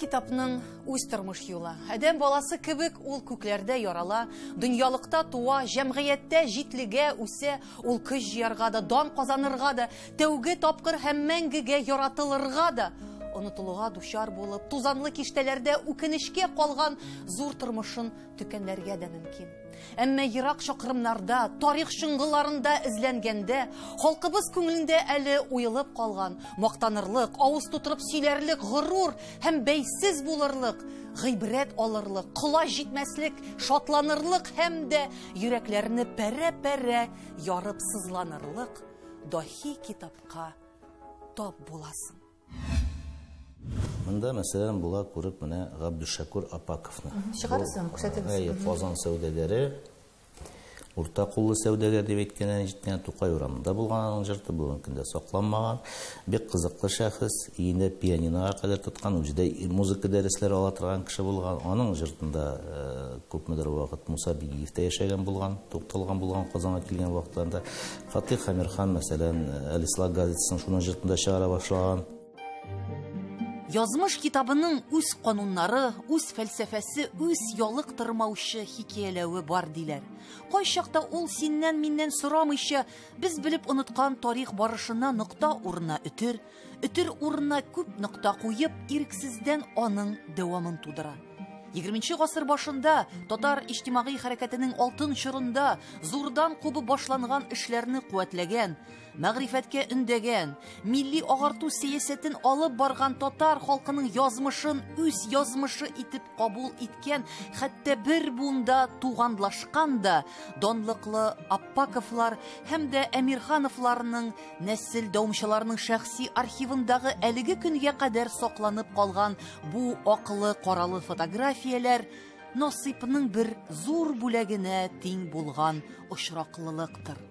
китапның үз тормыш юлы. Адәм баласы кебек ул күкләрдә ярала, дөньялыкта туа, җәмгыятьтә җитлегә, үсә, ул көч җыярга да, дан казанырга да, тәүге тапкыр һәм мәңгегә яратылырга да, онытылуга дучар булып, тузанлы киштәләрдә үкенечкә калган зур тормышын төкәнләргә дә мөмкин. Әмма ерак чакрымнарда, тарих чоңгылларында эзләнгәндә, халкыбыз күңелендә әле уелып калган, мактанырлык, авыз тутырып сөйләрлек, горур һәм бәйсез булырлык, гыйбрәт алырлык, колач җитмәслек, шатланырлык һәм дә йөрәкләрне пәрә-пәрә ярып сызланырлык дахи китапка тап буласың. Монда, мәсәлән, була күреп менә Габдушакур Апаковны. Чыгарсың, күрсәтегез. Әйе, Казан сәүдәгәре, урта куллы сәүдәгәр дип әйткәннән җиткән Тукай урамында булган аның җырты бүгенге көндә сакланмаган. Бик кызыклы шәхес, өендә пианинога кадәр тоткан, үзе дә музыка дәресләре ала торган кеше булган. Аның җыртында күпмедер вакыт Муса Бигиев тә яшәгән булган, тукталган булган Казанга килгән вакытларында. Фатих Әмирхан, мәсәлән, Әлислах газетасын шуның җыртында чыгара башлаган. Язмыш китабының үз кануннары, үз фәлсәфәсе, үз ялыктырмаучы хикәяләве бар диләр. Кайчакта ул синнән миннән сорамыйча, без белеп оныткан тарих барышына нокта урынына өтер, өтер урынына күп нокта куеп, ирексездән аның дәвамын тудыра. 20 гасыр башында татар иҗтимагый хәрәкәтенең алтын чорында зурдан кубып башланган эшләрне куәтләгән, мәгърифәткә өндәгән, милли агарту сәясәтен алып барган татар халкының язмышын үз язмышы итеп кабул иткән, хәтта бер буында туганлашкан да данлыклы Аппаковлар һәм дә Әмирхановларның нәсел дәвамчыларының шәхси архивындагы әлеге көнгә кадәр сакланып калган бу акылы каралы фотографияләр насыйпның бер зур бүләгенә тиң булган очраклылыктыр.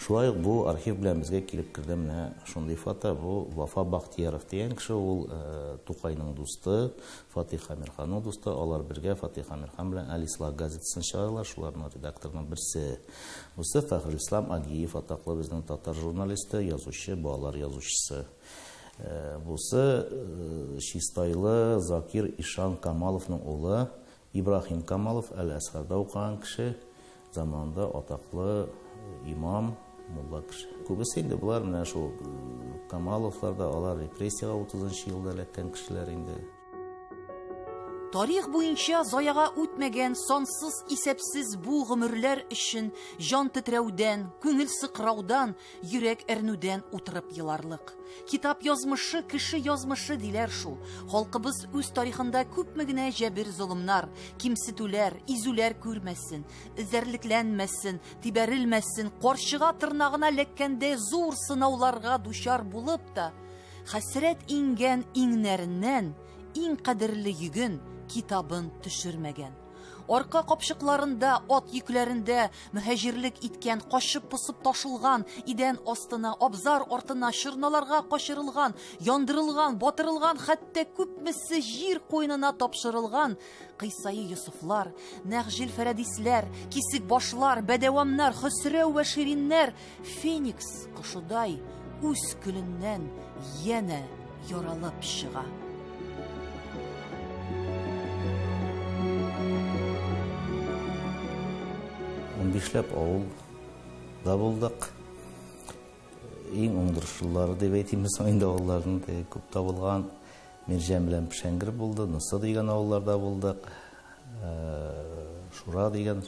Шулай ук бу архив белән безгә килеп керде менә шундый фото. Бу Вафа Бахтияров дигән кеше, ул Тукайның дусты, Фатих Әмирханның дусты. Алар бергә Фатих Әмирхан белән Әлислах газетасын чыгаралар, шуларның редакторының берсе. Бусы Фәхрислам Агиев, атаклы безнең татар журналисты, язучы, балалар язучысы. Бусы Чистайлы Закир Ишан Камаловның улы Ибраһим Камалов, Әл-Әзһәрдә укыган кеше, заманында атаклы имам, мулла кеше. Күбесе инде болар менә шул Камаловлар да, алар репрессиягә 30 елда эләккән кешеләр инде. Тарих буенча заяга үтмәгән сансыз исәпсез бу гомерләр өчен җан тетрәүдән, күңел сыкраудан, йөрәк әрнүдән утырып еларлык. Китап язмышы, кеше язмышы диләр шул. Халкыбыз үз тарихында күпме генә җәбер-золымнар, кимсетүләр, изүләр күрмәсен, эзәрлекләнмәсен, тибәрелмәсен, карчыга тырнагына эләккәндә зур сынауларга дучар булып та, хәсрәт иңгән иңнәреннән иң кадерле йөген, китабын төшермәгән. Арка капчыкларында, ат йөкләрендә мөһаҗирлек иткән, качып посып ташылган, идән астына, абзар артына, чорналарга качырылган, яндырылган, батырылган, хәтта күпмесе җир куенына тапшырылган Кыйсаи Йосыфлар, Нәгъҗил Фәрәдисләр, Кисек башлар, Бәдәвамнар, Хөсрәү вә Шириннәр Феникс кошыдай үз көленнән янә яралып чыга. Унбишләп авылда булдык. Иң уңдырышлылары дип әйтимме соң инде авылларның теге күп табылган Мирҗән белән Пшәңгер булды, Носы дигән авылларда булдык, Шура дигән,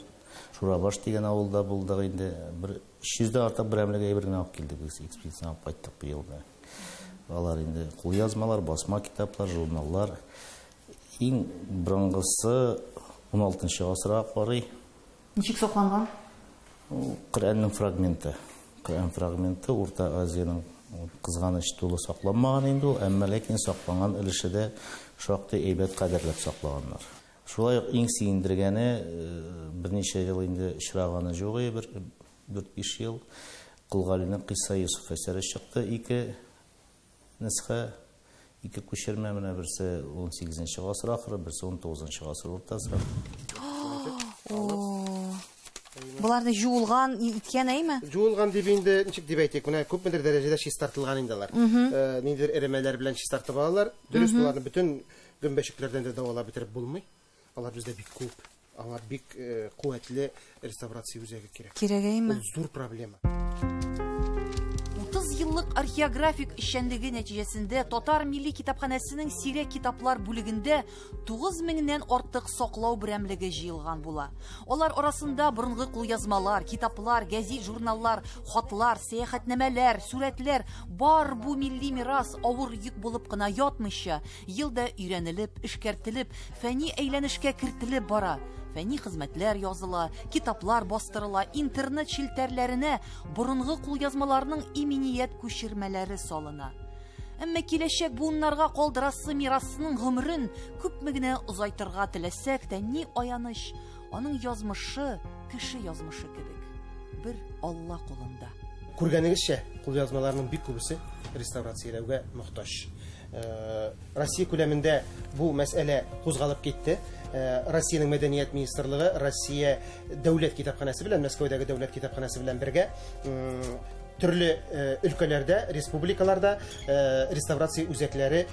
Шурабаш дигән авылда булдык инде. Бер 300 артык берәмлек әйбер генә алып килдек без, экспедицияне алып кайттык быел да. Алар инде кулъязмалар, басма китаплар, журналлар. Иң борынгысы 16 гасырга карый. Ничек сакланган? Ул Коръәннең фрагменты. Коръән фрагменты Урта Азиянең кызганыч тулы сакланмаган инде ул, әмма ләкин сакланган өлеше дә шактый әйбәт кадерләп саклаганнар. Шулай ук иң сөендергәне, берничә ел инде очраганы юк иде, бер 4-5 ел. Кол Галинең Кыйса Йосыф әсәре чыкты, ике нөсхә, ике күчермә, менә берсе 18 гасыр ахыры, берсе 19 гасыр уртасы. Буларны жуылган, иткән әйме? Жуылган дип инде, ничек дип әйтик, менә күпмедер дәрәҗәдә чистартылган инде алар. Ниндидер эремәләр белән чистартып алалар. Дөрес, буларны бөтен Гөмбәчекләрдән дә дәвалап бетереп булмый. Алар бездә бик күп. Аңа бик куәтле реставрация үзәге кирәк. Кирәгәйме? Ул зур проблема. 30 еллык археографик эшчәнлеге нәтиҗәсендә Татар милли китапханәсенең сирәк китаплар бүлегендә 9000-нән артык саклау берәмлеге җыелган була. Алар арасында борынгы кулъязмалар, китаплар, гәзит, журналлар, хатлар, сәяхәтнамәләр, сурәтләр бар. Бу милли мирас авыр йөк булып кына ятмыйча, ел да өйрәнелеп, эшкәртелеп, фәнни әйләнешкә кертелеп бара. Фәнни хезмәтләр языла, китаплар бастырыла, интернет челтәрләренә борынгы кулъязмаларның иминият күчермәләре салына. Әмма киләчәк буыннарга калдырасы мирасның гомерен күпме генә озайтырга теләсәк тә, ни аяныч, аның язмышы кеше язмышы кебек, бер Алла кулында. Күргәнегезчә, кулъязмаларның бик күбесе реставрацияләүгә мохтаҗ. Россия күләмендә бу мәсьәлә кузгалып китте. Россиянең мәдәният министрлыгы Россия дәүләт китапханәсе белән, Мәскәүдәге дәүләт китапханәсе белән бергә төрле өлкәләрдә, республикаларда реставрация үзәкләре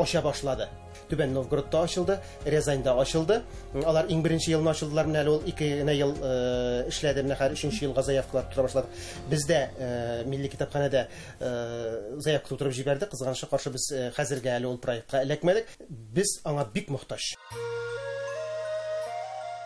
ача башлады. Түбән Новгородта ачылды, Рязаньда ачылды. Алар иң беренче елны ачылдылар, менә әле ул 2 генә ел эшләде, менә хәзер 3 елга заявкалар тутыра башладык. Бездә милли китапханәдә заявка тутырып җибәрдек. Кызганычка каршы, без хәзергә әле ул проектка эләкмәдек. Без аңа бик мохтаҗ.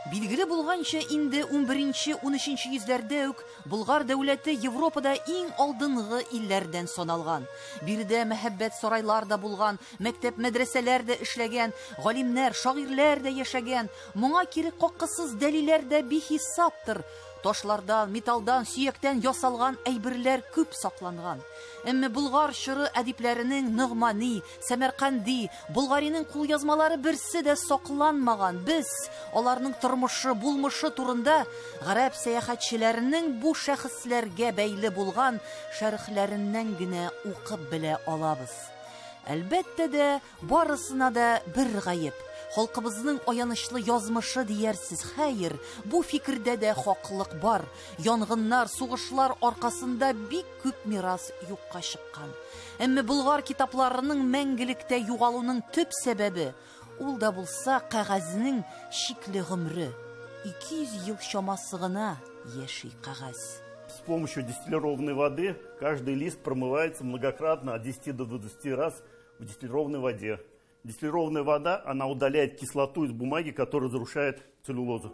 Билгеле булганча, инде 11-13 йөзләрдә үк Болгар дәүләте Европада иң алдынгы илләрдән саналган. Биредә мәһабәт сарайлар да булган, мәктәп, мәдрәсәләр дә эшләгән, галимнәр, шагыйрьләр дә яшәгән. Моңа кире каккысыз дәлилләр дә бихисаптыр. Ташлардан, металлдан, сөяктән ясалган әйберләр күп сакланган. Әмма Болгар чоры әдипләренең Ногмани, Сәмәрканди, Болгариның кулъязмалары берсе дә сакланмаган. Без аларның тормышы, булмышы турында гарәп сәяхәтчеләренең бу шәхесләргә бәйле булган шәрехләреннән генә укып белә алабыз. Әлбәттә дә, барысына да бер гаеп. Халкыбызның аянычлы язмышы диярсез. Хәер, бу фикердә дә хаклык бар. Янгыннар, сугышлар аркасында бик күп мирас юкка чыккан. Әмма Болгар китапларының мәңгелектә югалуның төп сәбәбе ул да булса кәгазьнең чикле гомере. 200 ел чамасы гына яши кәгазь. С помощью дистиллированной воды каждый лист промывается многократно от 10 до 20 раз в дистиллированной воде. Дистиллированная вода, она удаляет кислоту из бумаги, которая разрушает целлюлозу.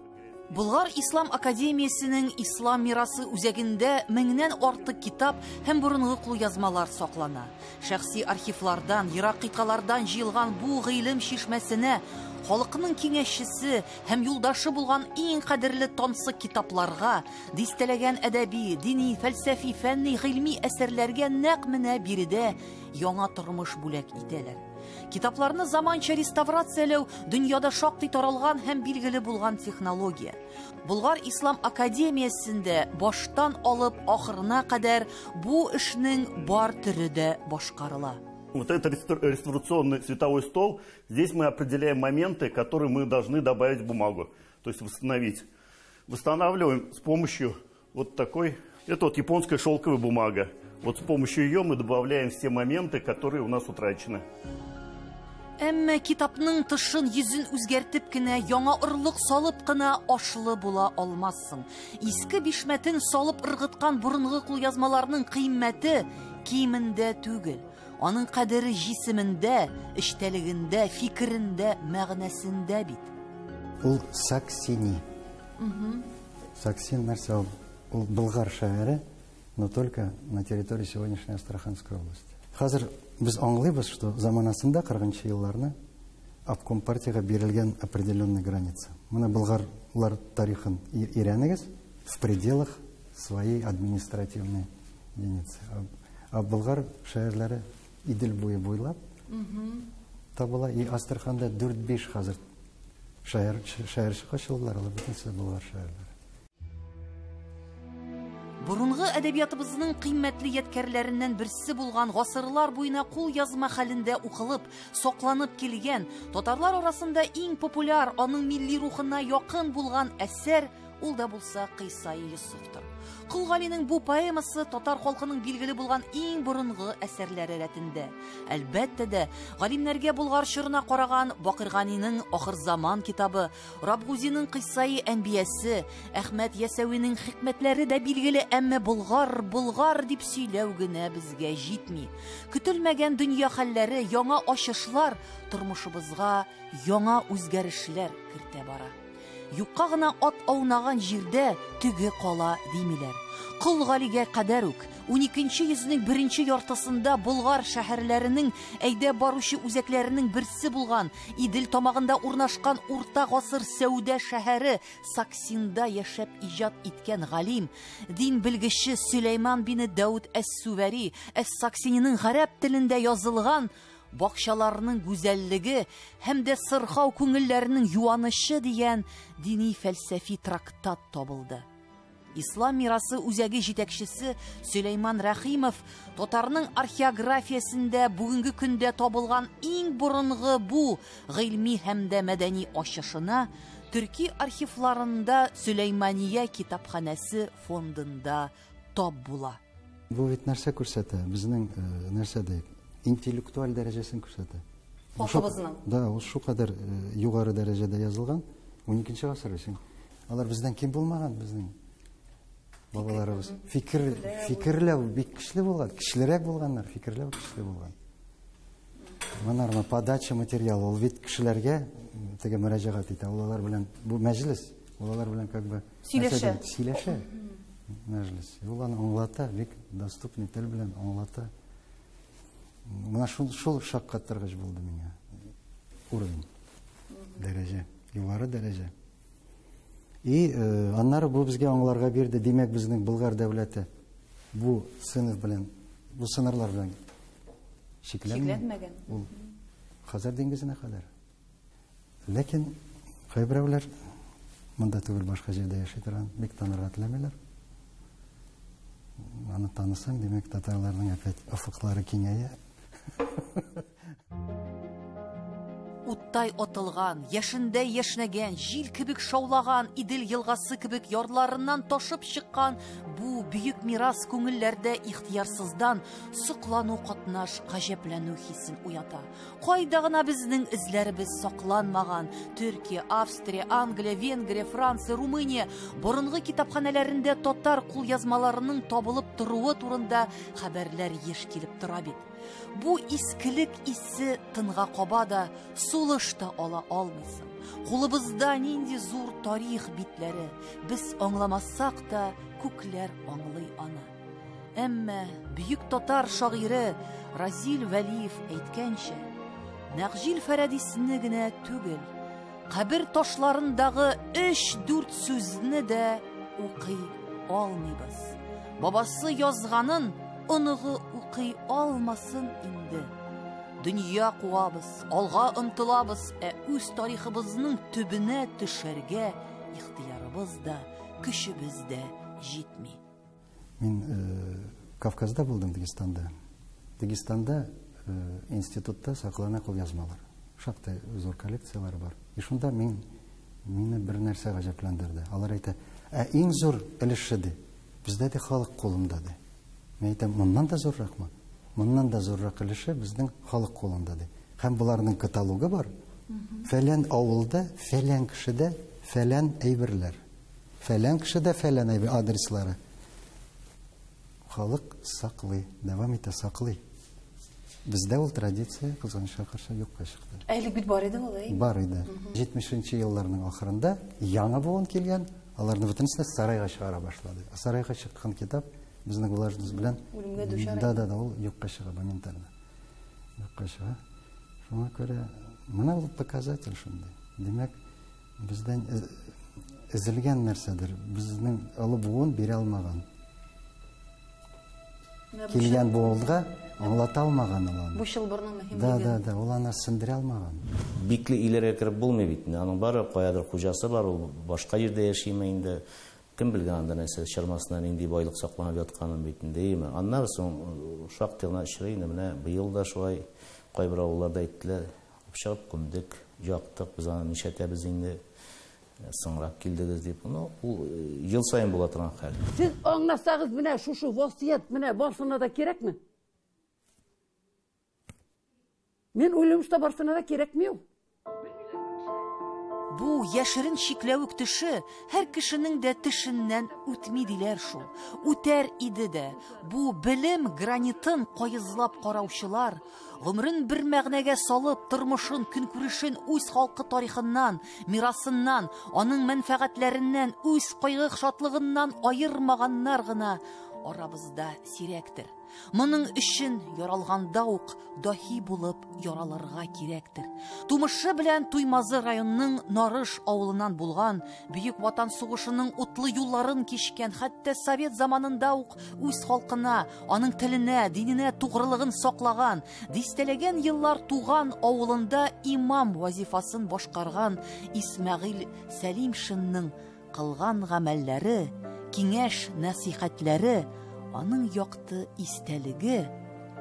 Болгар Ислам академиясенең Ислам мирасы үзәгендә меңнән артык китап һәм борынгы кулъязмалар саклана. Шәхси архивлардан, ерак кыйтгалардан җыелган бу гыйлем чишмәсенә халыкның киңәшчесе һәм юлдашы булган иң кадерле тансык китапларга, дистәләгән әдәби, дини, фәлсәфи, фәнни, гыйльми әсәрләргә нәкъ менә биредә яңа тормыш бүләк итәләр. Китапларны заманча реставрацияләү дөньяда шактый таралган һәм билгеле булган технология. Болгар Ислам академиясендә баштан алып ахырына кадәр бу эшнең бар төре дә башкарыла. Вот это реставрационный световой стол. Здесь мы определяем моменты, которые мы должны добавить в бумагу, то есть восстановить. Восстанавливаем с помощью вот такой, это вот японская шелковая бумага. Вот с помощью ее мы добавляем все моменты, которые у нас утрачены. Әмма китапның тышын, йөзен үзгәртеп кенә, яңа орлык салып кына ашлы була алмассың. Иске бишмәтен салып ыргыткан борынгы кулъязмаларның кыйммәте киемендә түгел. Аның кадере җисемендә, эчтәлегендә, фикерендә, мәгънәсендә бит. Ул Саксини. Саксин нәрсә ул? Ул Болгар шәһәре, но только на территории сегодняшней Астраханской области. Хәзер без аңлыйбыз, что заманасында 40 елларны обком партияга бирелгән определенная граница. Менә болгарлар тарихын өйрәнегез в пределах своей административной единицы. А болгар шәһәрләре Идел буе буйлап табыла. И Астраханда 4-5 хәзер шәһәрчек ачылдылар, алар бөтенесе болгар шәһәрләре. Борынгы әдәбиятыбызның кыйммәтле ядкәрләреннән берсе булган гасырлар буена кул язма хәлендә укылып, сакланып килгән, татарлар арасында иң популяр, аның милли рухына якын булган әсәр Ул да булса Кыйссаи Йосыфтыр. Кол Галинең бу поэмасы татар халкының билгеле булган иң борынгы әсәрләре рәтендә. Әлбәттә дә, галимнәргә Болгар чорына караган Бакырганиның Ахырзаман китабы, Рабгузиның Кыйссаи Әнбиясе, Әхмәт Ясәвинең хикмәтләре дә билгеле, әмма Болгар, Болгар дип сөйләү генә безгә җитми. Көтелмәгән дөнья хәлләре, яңа ачышлар тормышыбызга яңа үзгәрешләр кертә бара. Юкка гына ат аунаган җирдә төге кала димиләр. Кол Галигә кадәр үк 12 йөзнең беренче яртысында Болгар шәһәрләренең әйдәп баручы үзәкләренең берсе булган Идел тамагында урнашкан урта гасыр сәүдә шәһәре Саксинда яшәп иҗат иткән галим, дин белгече Сөләйман бине Дәүд әс-Сүвәри әс-Саксининың гарәп телендә язылган бакчаларының гүзәллеге һәм дә сырхау күңелләренең юанычы дигән дини фәлсәфи трактат табылды. Ислам мирасы үзәге җитәкчесе Сөләйман Рәхимов татарның археографиясендә бүгенге көндә табылган иң борынгы бу гыйльми һәм дә мәдәни ачышына төрки архивларында Сөләймания китапханәсе фондында тап була. Бу бит нәрсә күрсәтә? Безнең нәрсә дип? Интеллектуаль дәрәҗәсен күрсәтә. Халкыбызның. Да, ул шулкадәр югары дәрәҗәдә язылган. 12 гасыр өчен. Алар бездән ким булмаган, безнең бабаларыбыз. Фикерләү бик көчле булган, көчлерәк булганнар, фикерләү көчле булган. Монарма подача материалы, ул бит кешеләргә теге мөрәҗәгать итә. Ул алар белән бу мәҗлес, ул алар белән как бы сөйләшә. Сөйләшә. Мәҗлес. Ул аны аңлата, бик доступный тел белән аңлата. Менә шул шаккаттыргыч булды миңа. Уровень, дәрәҗә, югары дәрәҗә. И аннары бу безгә аңларга бирде, димәк, безнең Болгар дәүләте бу сыйныф белән, бу сынарлар белән чикләнмәгән. Ул Хазар диңгезенә кадәр. Ләкин кайберәүләр монда түгел, башка җирдә яши торган, бик танырга теләмиләр. Аны танысаң, димәк, татарларның опять офыклары киңәя. Уттай атылган, яшендәй яшнәгән, җил кебек шаулаган, Идел елгасы кебек ярларыннан ташып чыккан бу бөек мирас күңелләрдә ихтыярсыздан соклану катнаш гаҗәпләнү хисен уята. Кайда гына безнең эзләребез сакланмаган? Төркия, Австрия, Англия, Венгрия, Франция, Румыния борынгы китапханәләрендә татар кулъязмаларының табылып торуы турында хәбәрләр еш килеп тора бит. Бу искелек исе тынга каба да, сулыш та ала алмыйсың. Кулыбызда нинди зур тарих битләре, без аңламасак та, күкләр аңлый аны. Әмма бөек татар шагыйре Разил Вәлиев әйткәнчә, Нәгъҗил Фәрәдисне генә түгел, кабер ташларындагы 3-4 сүзне дә укый алмыйбыз. Бабасы язганын оныгы укый алмасын инде. Дөнья куабыз, алга омтылабыз, ә үз тарихыбызның төбенә төшәргә ихтыярыбыз да, көчебез дә җитми. Мин Кавказда булдым, Дагестанда. Дагестанда институтта саклана кулъязмалар. Шактый зур коллекциялар бар. И шунда мине бер нәрсә гаҗәпләндерде. Алар әйтә, ә иң зур өлеше ди, бездә дә халык кулында ди. Мин әйтәм, моннан да зурракмы? Моннан да зуррак өлеше безнең халык кулында ди. Һәм буларның каталогы бар. Фәлән авылда, фәлән кешедә, фәлән әйберләр. Фәлән кешедә, фәлән әйбер адреслары. Халык саклый, дәвам итә, саклый. Бездә ул традиция кызганычка каршы юкка чыкты. Әле бит бар иде ул, әй? Бар иде. 70 елларның ахырында яңа буын килгән, аларны бөтенесе сарайга чыгара башлады. Сарайга чыккан китап безнең влажность белән үлемгә дучар. Да, да, да, ул юкка чыга моментально. Юкка чыга. Шуңа күрә менә ул показатель шундый. Димәк, бездән эзелгән нәрсәдер, безнең олы буын бирә алмаган. Килгән буынга аңлата алмаган ул аны. Бу чылбырның мөһимлеге. Да, да, да, ул аны сендерә алмаган. Бикле өйләргә кереп булмый бит. Аның бары каядыр хуҗасы бар, ул башка җирдә яшиме инде. Кем белгән анда нәрсә, чырмасына нинди байлык сакланып ятканын бит инде, әйеме? Аннары соң шактый гына очрый инде, менә быел да шулай кайбер авылларда әйттеләр, алып чыгып күмдек, яктык, без аны нишләтәбез инде. Соңрак килдегез дип. Ну, ул ел саен була торган хәл. Сез аңласагыз, менә шушы васыять менә барсына да кирәкме? Мин уйлыйм, что барсына да кирәкми ул. Бу яшерен чикләвек төше һәр кешенең дә тешеннән үтми диләр шул. Үтәр иде дә. Бу белем гранитын каезлап караучылар, гомерен бер мәгънәгә салып, тормышын, көнкүрешен үз халкы тарихыннан, мирасыннан, аның мәнфәгатьләреннән, үз кайгы-шатлыгыннан аермаганнар гына арабызда сирәктер. Моның өчен яралганда ук даһи булып яралырга кирәктер. Тумышы белән Туймазы районының Нарыш авылыннан булган, Бөек Ватан сугышының утлы юлларын кичкән, хәтта совет заманында ук үз халкына, аның теленә, диненә тугрылыгын саклаган, дистәләгән еллар туган авылында имам вазифасын башкарган Исмәгыйль Сәлимшинның кылган гамәлләре, киңәш нәсихәтләре, аның якты истәлеге,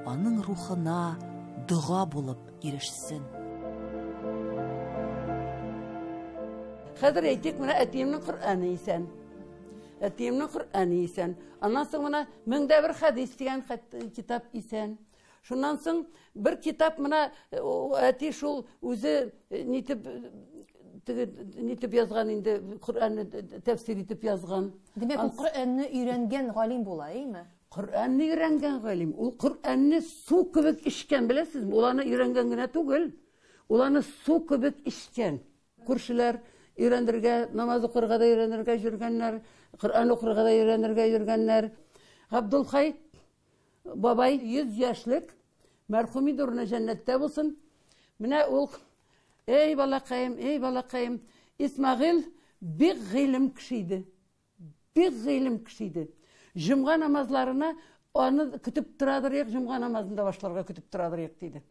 аның рухына дога булып ирешсен. Хәзер әйтик, менә әтиемнең Коръәне исән. Әтиемнең Коръәне исән. Аннан соң менә 1001 хәдис дигән китап исән. Шуннан соң бер китап менә әти шул үзе нитеп теге нитеп язган инде, Коръәнне тәфсир итеп язган. Димәк, ул Коръәнне өйрәнгән галим була, әйме? Коръәнне өйрәнгән галим. Ул Коръәнне су кебек эчкән, беләсезме? Ул аны өйрәнгән генә түгел. Ул аны су кебек эчкән. Күршеләр өйрәнергә, намаз укырга да өйрәнергә йөргәннәр, Коръән укырга да өйрәнергә йөргәннәр. Габдулхай бабай 100 яшьлек, мәрхүм инде, урыны җәннәттә булсын. Менә ул, эй балакаем, эй балакаем, Исмәгыйль бик гыйлем кеше иде. Бик гыйлем кеше иде. Җомга намазларына аны көтеп торадыр ек, җомга намазын да башларга көтеп торадыр ек, диде.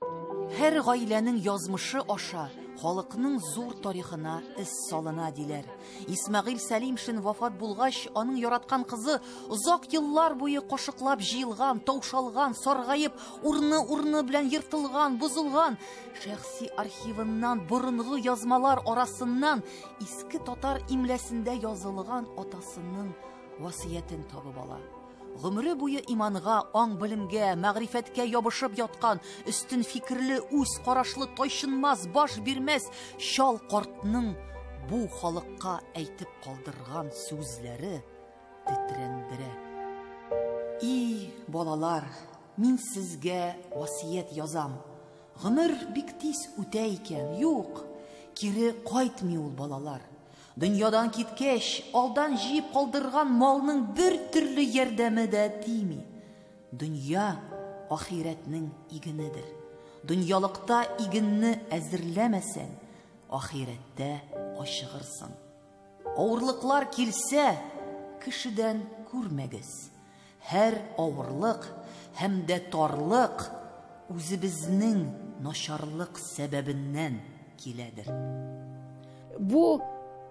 Һәр гаиләнең язмышы аша халыкның зур тарихына эз салына диләр. Исмәгыйль Сәлимшин вафат булгач, аның яраткан кызы озак еллар буе кашыклап җыелган, таушалган, саргаеп, урыны-урыны белән ертылган, бозылган шәхси архивыннан борынгы язмалар арасыннан иске татар имләсендә язылган атасының васыятен табып ала. Гомере буе иманга, аң-белемгә, мәгърифәткә ябышып яткан, өстен фикерле, үз карашлы, тайчынмас, баш бирмәс чал картның бу халыкка әйтеп калдырган сүзләре тетрәндерә. И, балалар, мин сезгә васыять язам. Гомер бик тиз үтә икән, юк, кире кайтмый ул, балалар. Дөньядан киткәч, алдан җыеп калдырган малның бер төрле ярдәме дә тими. Дөнья ахирәтнең игенедер. Дөньялыкта игенне әзерләмәсәң, ахирәттә ачыгырсың. Авырлыклар килсә, кешедән күрмәгез. Һәр авырлык һәм дә тарлык үзебезнең начарлык сәбәбеннән киләдер. Бу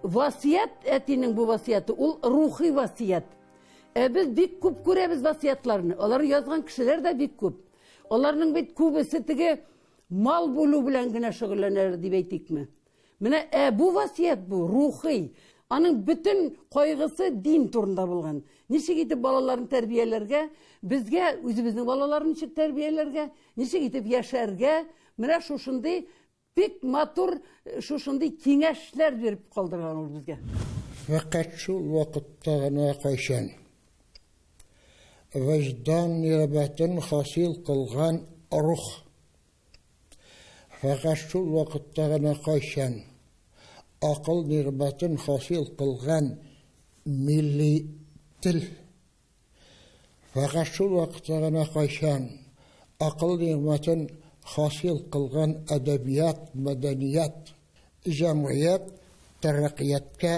васыять, әтинең бу васыяты, ул рухи васыять. Ә без бик күп күрәбез васыятларны. Алар язган кешеләр дә бик күп. Аларның бит күбесе теге мал бүлү белән генә шөгыльләнәләр дип әйтикме? Менә, бу васыять бу рухи. Аның бөтен кайгысы дин турында булган. Ничек итеп балаларын тәрбияләргә, безгә үзебезнең балаларны ничек тәрбияләргә, ничек итеп яшәргә, менә шушындый бик матур шушындый киңәшләр биреп калдырган ул безгә. Фәкать шул вакытта гына кайчан вәҗдан нигъмәтен хасил кылган рух, фәкать шул вакытта гына кайчан акыл нигъмәтен хасил кылган милли тел, фәкать шул вакытта гына кайчан акыл нигъмәтен хасил кылган әдәбият, мәдәният, җәмгыять тәрәккыятькә,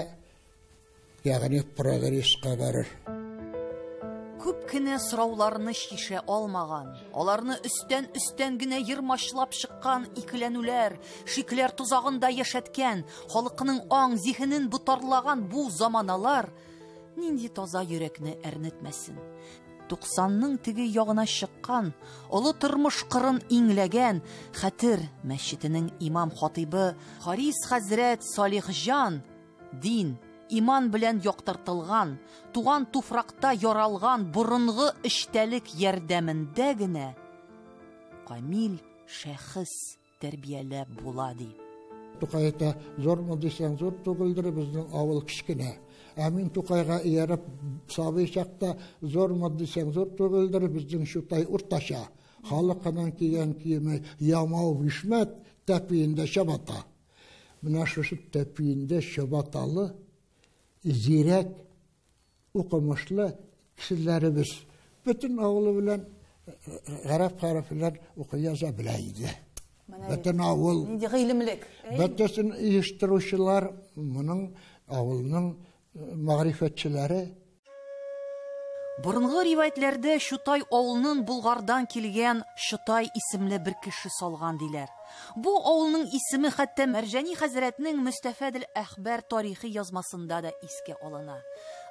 ягъни прогресска барыр. Күп кенә сорауларны чишә алмаган, аларны өстән-өстән генә ермачлап чыккан икеләнүләр, шикләр тозагында яшәткән, халыкның аң зиһенен ботарлаган бу заманалар нинди таза йөрәкне әрнетмәсен. 90-ның теге ягына чыккан, олы тормыш кырын иңләгән Хәтер мәчетенең имам хатибы Харис хәзрәт Салихҗан Дин, иман белән яктыртылган, туган туфракта яралган борынгы эчтәлек ярдәмендә генә камил шәхес тәрбияләп була, ди. Тукай әйтә, зурмы дисәң, зур түгелдер, безнең авыл кечкенә. Ә мин Тукайга ияреп сабый чакта, зурмы дисәң, зур түгелдер, безнең Чутай уртача. Халыкының кигән киеме ямау бишмәт, тәпиендә чабата. Менә шушы тәпиендә чабаталы, зирәк, укымышлы кешеләребез бөтен авылы белән гарәп хәрефе белән укый яза белә иде. Бөтен авыл. Нинди гыйлемлек. Бөтенесен оештыручылар моның авылның мәгърифәтчеләре. Борынгы риваятләрдә Чутай авылының Булгардан килгән Чотай исемле бер кеше салган диләр. Бу авылның исеме хәтта Мәрҗани хәзрәтнең Мөстәфәдел әхбар тарихи язмасында да искә алына.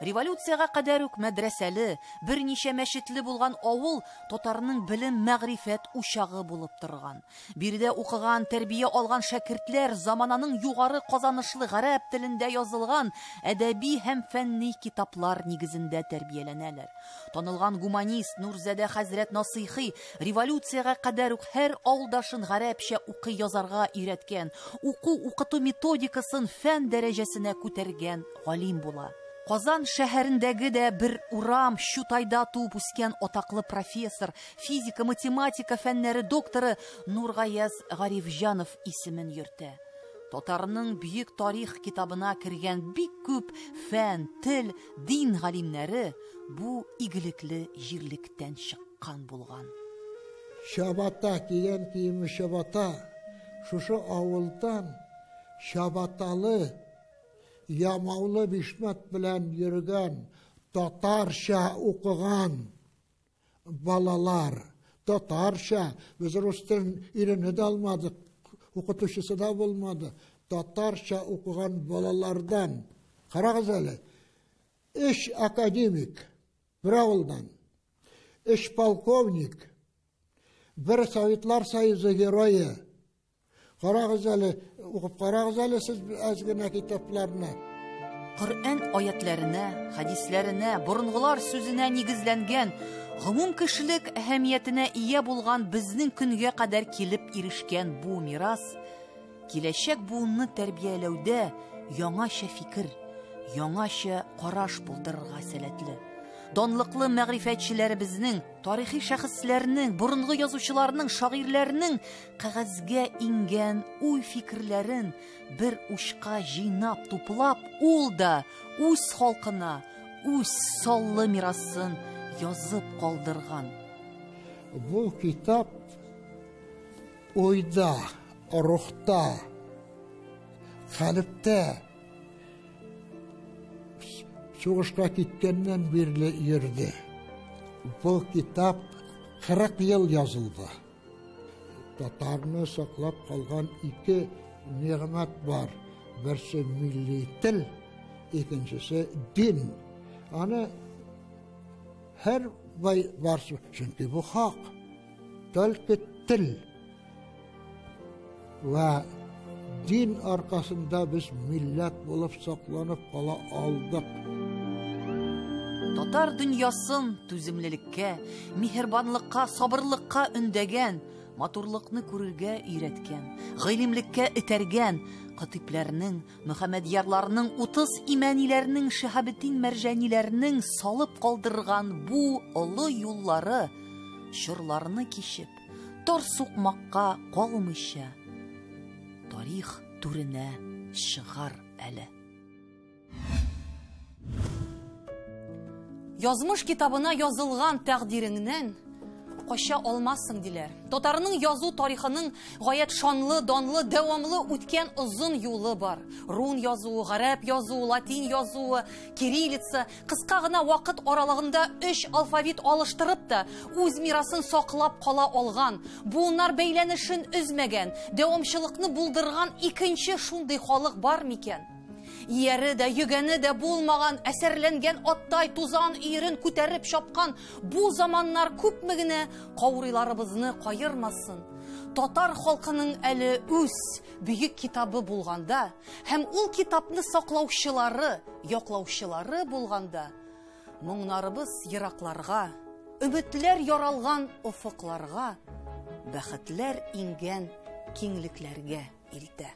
Революциягә кадәр үк мәдрәсәле, берничә мәчетле булган авыл татарның белем мәгърифәт учагы булып торган. Биредә укыган, тәрбия алган шәкертләр замананың югары казанышлы гарәп телендә язылган әдәби һәм фәнни китаплар нигезендә тәрбияләнәләр. Танылган гуманист Нурзадә хәзрәт Насыйхи революциягә кадәр үк һәр авылдашын гарәпчә укый язарга өйрәткән, уку-укыту методикасын фән дәрәҗәсенә күтәргән галим була. Казан шәһәрендәге дә бер урам Чутайда туып үскән атаклы профессор, физика, математика фәннәре докторы Нургаяз Гарифҗанов исемен йөртә. Татарның бөек тарих китабына кергән бик күп фән, тел, дин галимнәре бу игелекле җирлектән чыккан булган. Чабата кигән киеме чабата, шушы авылдан чабаталы, ямаулы бишмәт белән йөргән, татарча укыган балалар, татарча, без рус телен өйрәнә дә алмадык, укытучысы да булмады. Татарча укыган балалардан, карагыз әле, 3 академик бер авылдан, 3 полковник, 1 Советлар Союзы герое. Карагыз әле, укып карагыз әле сез әз генә китапларны. Коръән аятләренә, хәдисләренә, борынгылар сүзенә нигезләнгән, гомум кешелек әһәмиятенә ия булган безнең көнгә кадәр килеп ирешкән бу мирас киләчәк буынны тәрбияләүдә яңача фикер, яңача караш булдырырга сәләтле. Данлыклы мәгърифәтчеләребезнең, тарихи шәхесләрнең, борынгы язучыларның, шагыйрьләрнең кәгазьгә иңгән уй-фикерләрен бер учка җыйнап, туплап, ул да үз халкына, үз саллы мирасын язып калдырган. Бу китап уйда, рухта, калептә сугышка киткәннән бирле йөрде. Бу китап 40 ел язылды. Татарны саклап калган 2 нигъмәт бар. Берсе милли тел, икенчесе дин. Аны һәр бай барсы, чөнки бу хак. Только тел вә дин аркасында без милләт булып сакланып кала алдык. Татар дөньясын түземлелеккә, миһербанлыкка, сабырлыкка өндәгән, матурлыкны күрергә өйрәткән, гыйлемлеккә этәргән катипләрнең, Мөхәммәдьярларның, 30 имәниләрнең, Шиһабетдин Мәрҗаниләрнең салып калдырган бу олы юллары чорларны кичеп, тар сукмакка калмыйча, тарих түренә чыгар әле. Язмыш китабына язылган тәкъдиреңнән кача алмассың диләр. Татарның язу тарихының гаять шанлы, данлы, дәвамлы үткән озын юлы бар. Рун язуы, гарәп язуы, латин язуы, кириллица кыска гына вакыт аралыгында 3 алфавит алыштырып та үз мирасын саклап кала алган, буыннар бәйләнешен өзмәгән, дәвамчылыкны булдырган икенче шундый халык бар микән? Ияре дә, йөгәне дә булмаган, әсәрләнгән аттай тузан өерен күтәреп чапкан бу заманнар күпме генә каурыйларыбызны каермасын. Татар халкының әле үз бөек китабы булганда һәм ул китапны саклаучылары, яклаучылары булганда, моңнарыбыз еракларга, өметләр яралган офыкларга, бәхетләр иңгән киңлекләргә илтә.